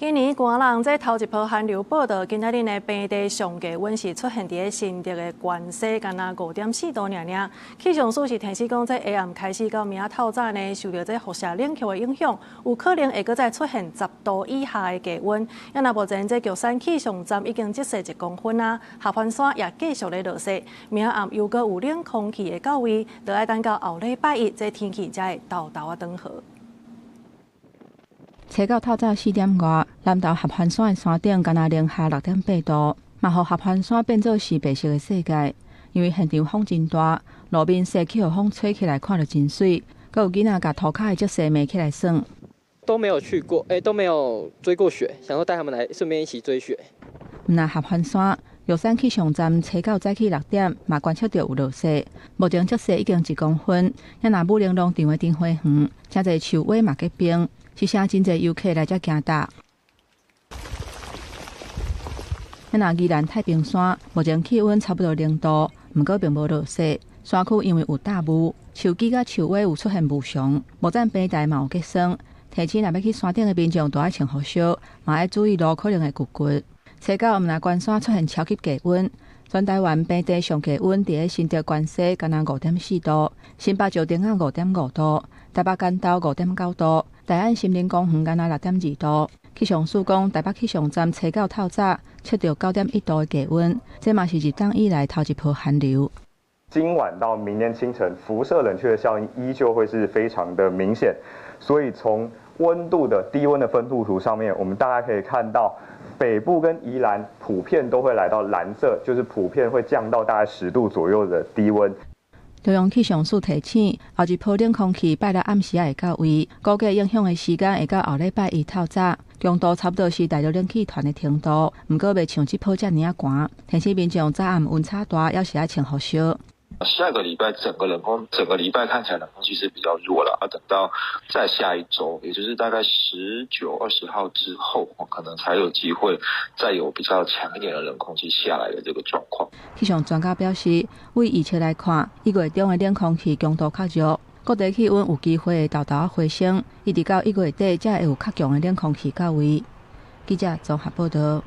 今年寒人這頭一波寒流報到，今仔日的平地上低溫是出現佇咧新竹的關西，干焦5.4度爾爾。氣象署是提醒講，這下暗開始到明仔透早呢，受著這輻射冷卻的影響，有可能會閣再出現10度以下的低溫。啊，若目前這玉山氣象站已經積雪1公分啊，合歡山也繼續咧落雪。明仔暗猶閣有冷空氣的到位，著愛等到後禮拜一，這天氣才會沓沓仔轉好。初九透早4點外，南投合歡山的山頂干焦零下6.8度，嘛予合歡山變做是白色的世界。因為現場風真大，路面雪去予風吹起來，看著真媠。閣有囡仔共塗跤的積雪暝起來耍。都沒有去過，都沒有追過雪，想說帶他們來，順便一起追雪。毋但合歡山，玉山氣象站初九早起6點，嘛觀測著有落雪。目前積雪已經1公分，啊若武陵農場的櫻花園，誠濟樹尾嘛結冰。是啥真濟遊客來遮行踏。啊若宜蘭太平山，目前氣溫差不多0度，毋過並無落雪。山區因為有大霧，樹枝佮樹尾有出現霧霜，木棧平台嘛有結霜。提醒若欲去山頂的民眾，著愛穿雨靴，嘛愛注意路可能會匱骨。初九毋但關山出現超級低溫，全台灣平地上低溫佇咧新竹關西，干焦5.4度；新北石碇仔5.5度；台北關渡5.9度；大安森林公園干焦6.2度。氣象署講，台北氣象站初九透早測著9.1度的低溫，這嘛是入冬以來頭一波寒流。今晚到明天清晨，輻射冷卻的效應依舊會是非常的明顯，所以從溫度的低溫的分布圖上面，我們大概可以看到，北部跟宜蘭普遍都會來到藍色，就是普遍會降到大概10度左右的低溫。中央氣象署提醒，後一波冷空氣拜六暗時仔會到位，估計影響的時間會到後禮拜一透早，強度差不多是大陸冷氣團的程度，毋過袂像這波遮爾仔寒。提醒民眾早暗溫差大，猶是愛穿雨靴。下個禮拜整個冷空，整個禮拜看起來冷空氣是比較弱了，啊，等到再下一周，也就是大概19、20號之後，可能才有機會再有比較強一點的冷空氣下來的這個狀況。氣象專家表示，對預測來看，1月中的冷空氣強度較弱，各地氣溫有機會沓沓回升，一直到1月底才會有較強的冷空氣到位。記者綜合報道。